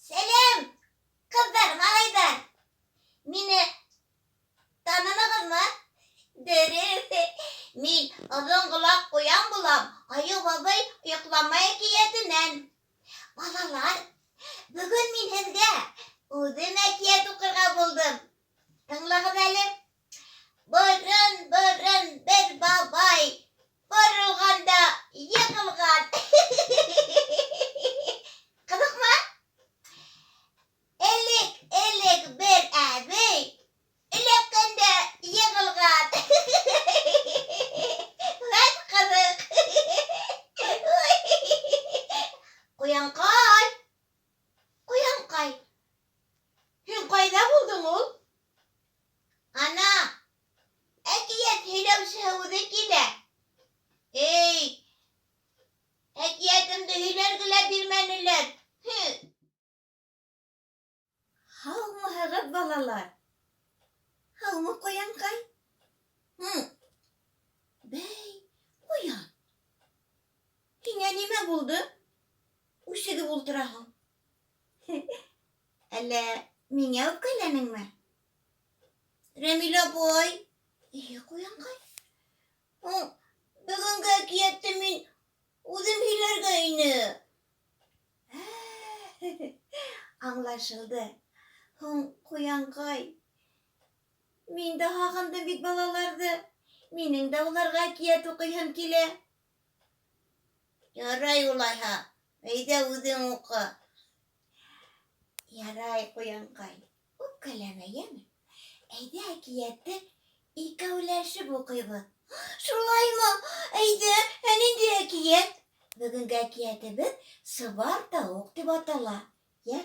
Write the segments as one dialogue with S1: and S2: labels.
S1: Сәләм, ҡыҙҙар, малайҙар! Мине танынығыҙмы? Дөрөҫ. Мин оҙон ҡолаҡ ҡуян булам, Айыу бабай йоҡламай әкиәтенән. Балалар, бөгөн мин һеҙгә үҙем әкиәт уҡырға булдым. Тыңлағыҙ әле. Борон-борон бер бабай боролғанда йығылған. Ҡыҙыҡмы? Элек, элек бер әбей эләккәндә йығылған. Вәт ҡыҙыҡ. Ҡуянҡай! Ҡуянҡай! Һин ҡайҙа булдың ул? Ана, әкиәт һөйләүсеһе үҙе килә. Эй, әкиәтемде һөйләргә лә бирмәнеләр. Һе. Һаумыһығыҙ, балалар? Һаумы, ҡуянҡай? Бәй, ҡуян. Һиңә нимә булды? Үсегеп ултыраһың. Әллә миңә үпкәләнеңме? Рәмил апай. Эйе, ҡуянҡай. Бөгөнгө әкиәтте мин үҙем һөйләргә ине. Аңлашылды. Һуң, ҡуянҡай, мин дә һағындым бит балаларҙы. Минең дә уларға әкиәт уҡыйһым килә. Ярай улайһа, әйҙә үҙең уҡы. Ярай, ҡуянҡай, үпкәләмә, йәме? Әйҙә әкиәтте икәүләшеп уҡыйбыҙ. Шулаймы? Әйҙә, ә ниндәй әкиәт? Бөгөнгө әкиәтебеҙ Сыбар тауыҡ тип атала. Йә?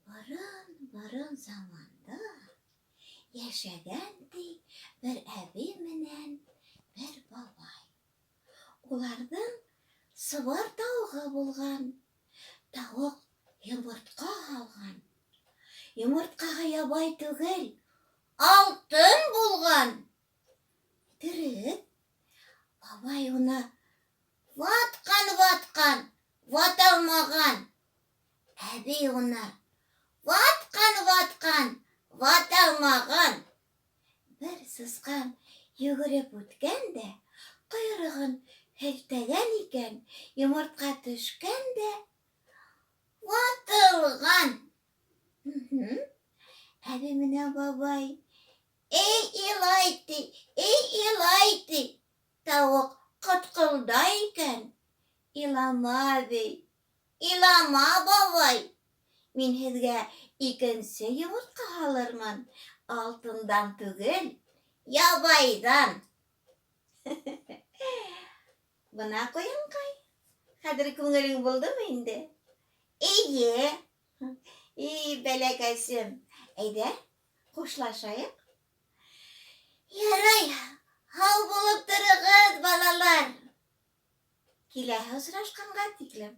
S1: Борон-борон заманда йәшәгән ти бер әбей менән бер бабай. Уларҙың сыбар тауығы булған. Тауыҡ йомортҡа һалған. Йомортҡаһы ябай түгел, алтын булған. Дөрөҫ. Бабай уны ватҡан-ватҡан, ваталмаған. Әбей уны ватҡан-ватҡан, ваталмаған. Бер сысҡан йүгереп үткән дә, ҡойроғон һелтәгән икән, йомортҡа төшкән дә ватылған. Әбей менән бабай Эй, илай ти, эй, илай ти. Тауыҡ ҡытҡылдай икән. Илама, әбей, илама, бабай. Мин һеҙгә икенсе йомортҡа һалырмын. Алтындан түгел, ябайҙан. Бына ҡуянҡай. Хәҙер күңелең булдымы инде? Эйе. И, бәләкәсем. Әйҙә, Хушлашайыҡ. Ярай, һау булып тороғоҙ, балалар. Киләһе осрашҡанға тиклем.